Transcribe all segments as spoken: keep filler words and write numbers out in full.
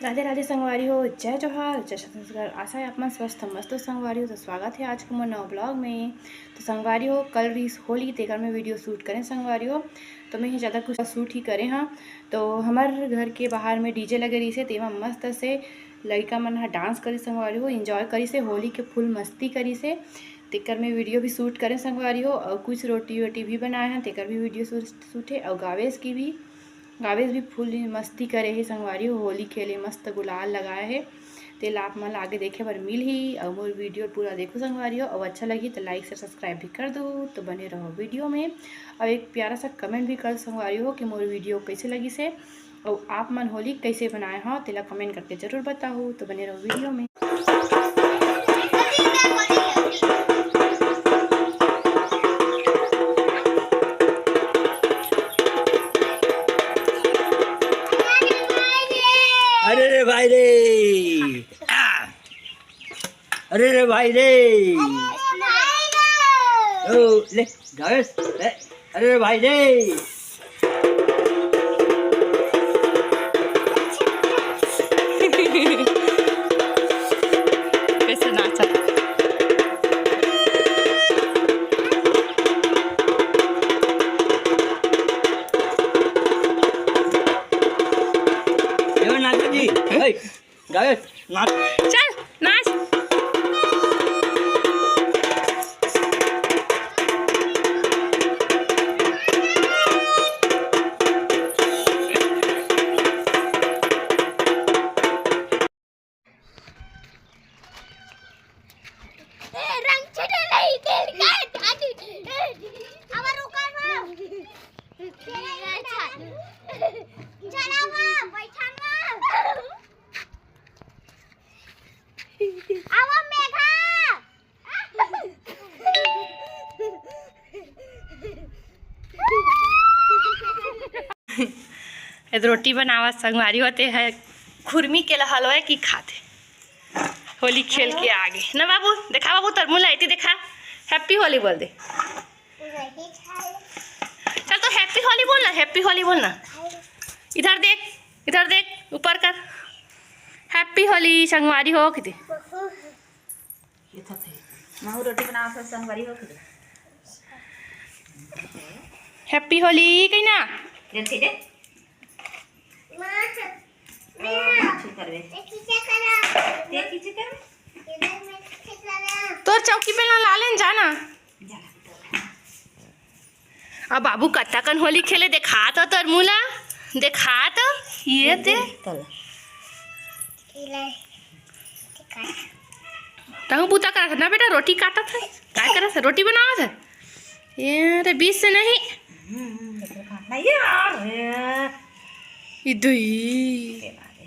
राधे राधे संगवारी हो, जय जोहार, जय छत्तीसगढ़। आशा है आप मन स्वस्थ मस्त हो संगवारी हो। तो स्वागत है आज के मोर नवा ब्लॉग में। तो संगवारी हो, कल रहीस होली, तेकर में वीडियो शूट करें संगवारी हो। तो मैं ही ज़्यादा कुछ शूट ही करे हाँ। तो हमर घर के बाहर में डीजे लगे रहीस हे, तेमा मस्त से लड़का मन ह डांस करिस संगवारी हो, एंजॉय करिस हे, होली के फुल मस्ती करिस हे। तेकर में वीडियो भी शूट करें संगवारी हो, और कुछ रोटी वोटी भी बनाए हैं, तेकर भी वीडियो शूट शूट हे। और गावेश की भी, गावेश भी फुल मस्ती करे हे संगवारी हो, होली खेले, मस्त गुलाल लगाए हे। तेला आप मन ला आगे देखे बर मिलही। और मोर वीडियो पूरा देखो संगवारी हो, और अच्छा लगी तो लाइक से सब्सक्राइब भी कर दो। तो बने रहो वीडियो में, और एक प्यारा सा कमेंट भी कर संगवारी हो कि मोर वीडियो कैसे लगिस हे, और आप मन होली कैसे बनाए हो, तेला कमेंट करके जरूर बताओ। तो बने रहो वीडियो में। अरे रे भाई रे, आ! अरे रे भाई रे, ओ ले गावेश, ए, अरे रे भाई रे। कैसे नाचा। यो नाचा जी, ए, गावेश, नाच। चल, नाच। ए, रंग छटे नहीं, तेल के, आदि। ए, आवा रोका ना। चला वा, बैठा ना। आवा मेघा। ए रोटी बनावत संगवारी होते है, खुरमी के हलवा की खाते। होली खेल के आगे ना बाबू, देखा बाबू, तर मुँह लाइती देखा, हैप्पी होली बोल दे। चल तो हैप्पी होली बोल ना, हैप्पी होली बोल ना। इधर देख, इधर देख, ऊपर कर। हैप्पी होली संगवारी हो किते। ये तो थे। महू रोटी बनावत हस संगवारी हो किते। हैप्पी होली कही ना। जल्दी दे। माँ, ओ, माँ। कुछ करबे। ये खींचा करा। ये खींचे करबे। इधर में खींचा करा। तोर चौकी पे ना ला लेन जाना। जा। अब बाबू कत्ता कन होली खेले, देखा तो तोर मुँह ला, देखा तो, ये दे। चल। तहूँ बूता करत हस ना बेटा, रोटी काटत हस, काय करत हस, रोटी बनावत हस? ये रे, बीच से नहीं। हम्म, देखो, काटना, ये आ रे। ई दुई। के बात है।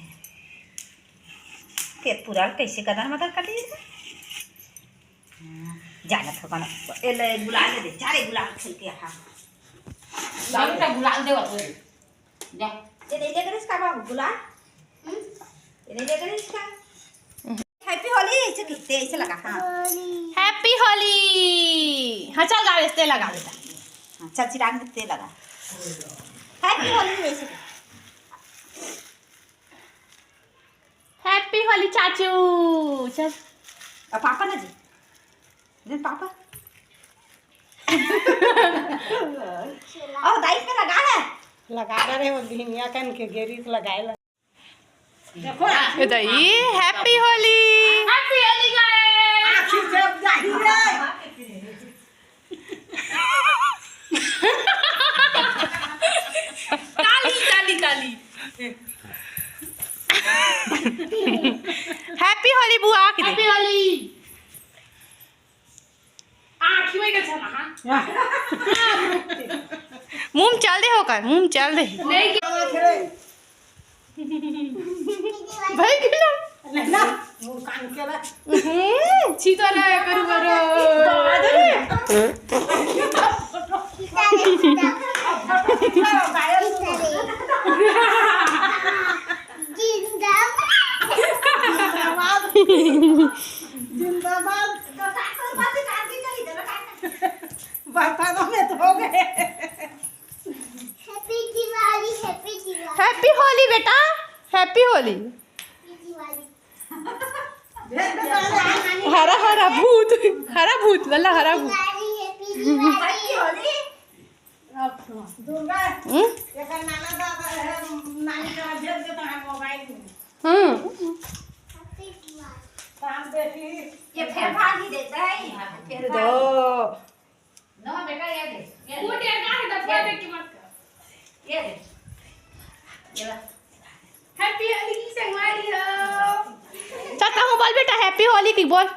के पूरा कैसे कदर मदर काटी है? जानत हो कौन? ए ले गुलाल दे, जा रे गुलाल खेल के आ। गुलाल का गुलाल दे बाबू। जा। ये ले ले करिस का बाबू गुलाल? हम्म? ये ले ले करिस का? हैप्पी होली, ऐसे किते, ऐसे लगा, हाँ। हैप्पी होली। हाँ, चल गावे, तेल लगा बेटा। हाँ, चल चिराग दे, तेल लगा। हैप्पी होली, ऐसे कर। हैप्पी होली चाचू। चल। अब पापा ना जी। देख पापा। अब दाई पे लगा है। लगा रहे वो बिहनिया कन के गेरी से लगाए ला। देखो, ए दाई, हैप्पी होली। हैप्पी होली गाइस। आखिर जब जाही रे। ताली, ताली, ताली। हैप्पी होली बुआ के दे। हैप्पी होली। आँखी में के छना, हाँ? मुंह में चल दे होकर, मुंह में चल दे। नहीं कि भाई के ना। ना, मुंह कान के ला। हम्म, छी तो रहा है करू करू। जिंदाबाद। जिंदाबाद। बर्तनों में धो गए। Happy Diwali, happy Diwali. Happy Holi बेटा, हैप्पी होली। हरा हरा भूत, हरा भूत, लल्ला हरा भूत। दुर्गा, हम्म? एकर नाना दादा है, नानी का भेज देता है मोबाइल में। हम्म। तो हम देखी। ये फेर भाग ही देता है, यहाँ पे फेर दो। भाग। ना बेटा, ये दे। ये दे। वो टेढ़ा है, डब्बा ये दे। देख के मत कर। ये दे। ये ला। Happy होली की संगवारी हो। चाचा हूँ बोल बेटा, Happy होली की बोल।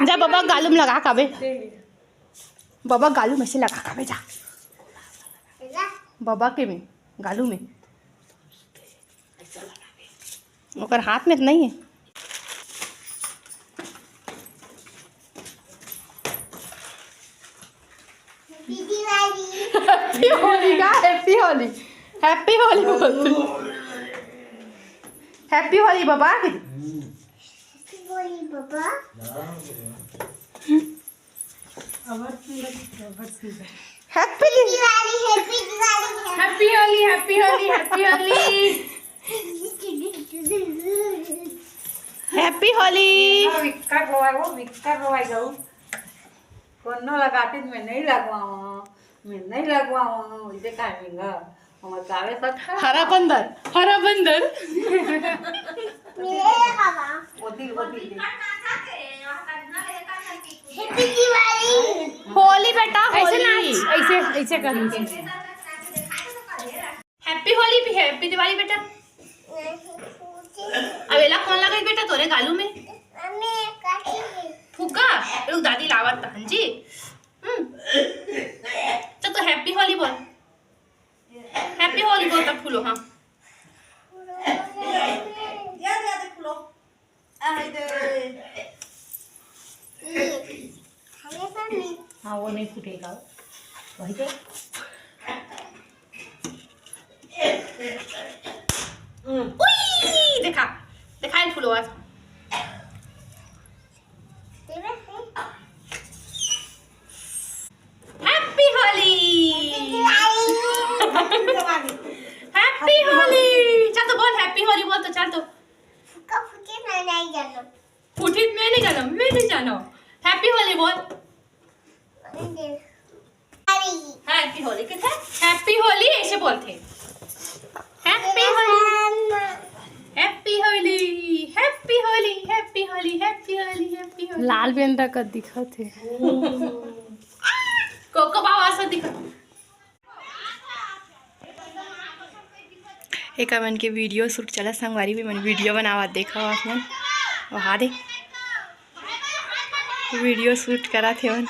जा बाबा गालू में लगा काबे। बाबा गालू में से लगा काबे जा। बाबा के में, गालू में। ओकर हाथ में तो नहीं है। Happy होली का, Happy होली, Happy होली बोल। Happy होली बाबा। Happy होली बाबा। अबर सुंदर, अबर सुंदर। Happy Diwali, Happy Diwali. Happy Holi, Happy Holi, Happy Holi. Happy Holi. विक्का रोवा, वो विक्का रोवा जाऊ। कोनो लगाती तो मैं नहीं लगवाऊँ, मैं नहीं लगवाऊँ, इसे कहा मिंगा। हमारे कावे सब खा। हरा बंदर, हरा बंदर। मिले बाबा। होती, होती। Happy दिवाली। होली बेटा, ऐसे होली। नाच, ऐसे, ऐसे कर। Happy होली भी, Happy दिवाली बेटा। अब एला कौन लगाई बेटा तोरे गालू में? फुग्गा? रुक, दादी लावत तहन जी। हम्म। तो, तो Happy होली बोल। Happy होली बोल तब फूलो, हाँ। याद, याद फूलो। आ, इधर। हाँ, वो नहीं फूटेगा, वही तो। उई, देखा, देखा ये फुलवा। Happy होली। Happy होली। चल तो बोल, Happy होली बोल तो, चल तो। फुग्गा फूटे मैं नहीं जानूं। फूटी मैं नहीं जानूं, मैं नहीं जानूं। Happy होली बोल। Happy होली किथे? Happy होली ऐसे बोलथे। Happy Holi. Happy Holi, Happy Holi, Happy Holi, Happy Holi, Happy Holi. लाल बेंदरा का दिखत हे। कोको बाबा सा दिखत। एकर मन के video shoot चला संगवारी, भी मन video बनावत देखो आप मन। वहा दे video shoot करत हे मन।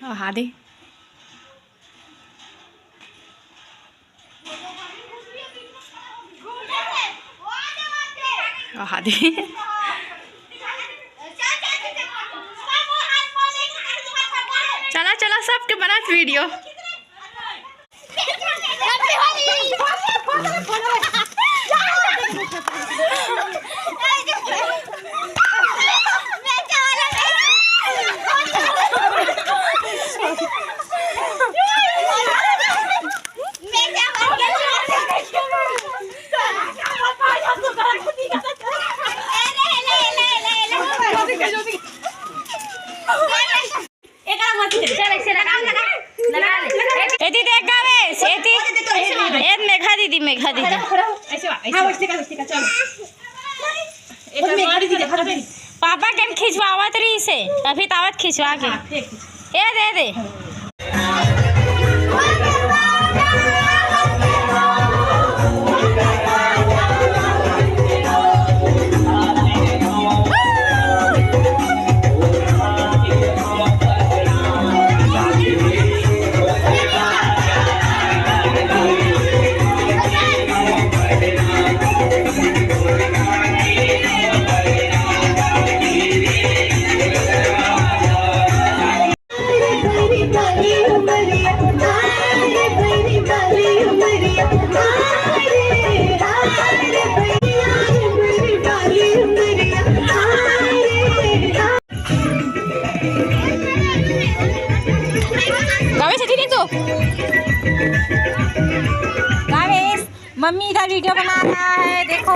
वहा दे। आहा दे। चला, चला, सबके बनात video। एती देख गावे, एती। ए, मेघा दीदी, मेघा दीदी। पापा के खिंचवावत रही से, अभी तावत खिंचवा के। ए, दे दे। गावे छथिन तो। गावे। मम्मी इधर वीडियो बना रहा है, देखो।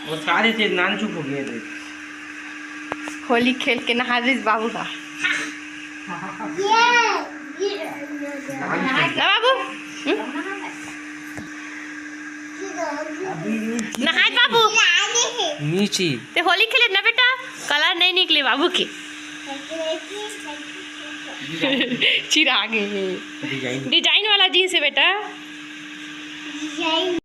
वो सारे चीज नान चुप हो गए थे। होली खेल के नहा दिस बाबू का। ना बाबू? हम्म? नहाए बाबू? नीचे। ते होली खेले ना बेटा? कलर नहीं निकले बाबू के। चिराग है। डिजाइन। डिजाइन वाला जींस है बेटा।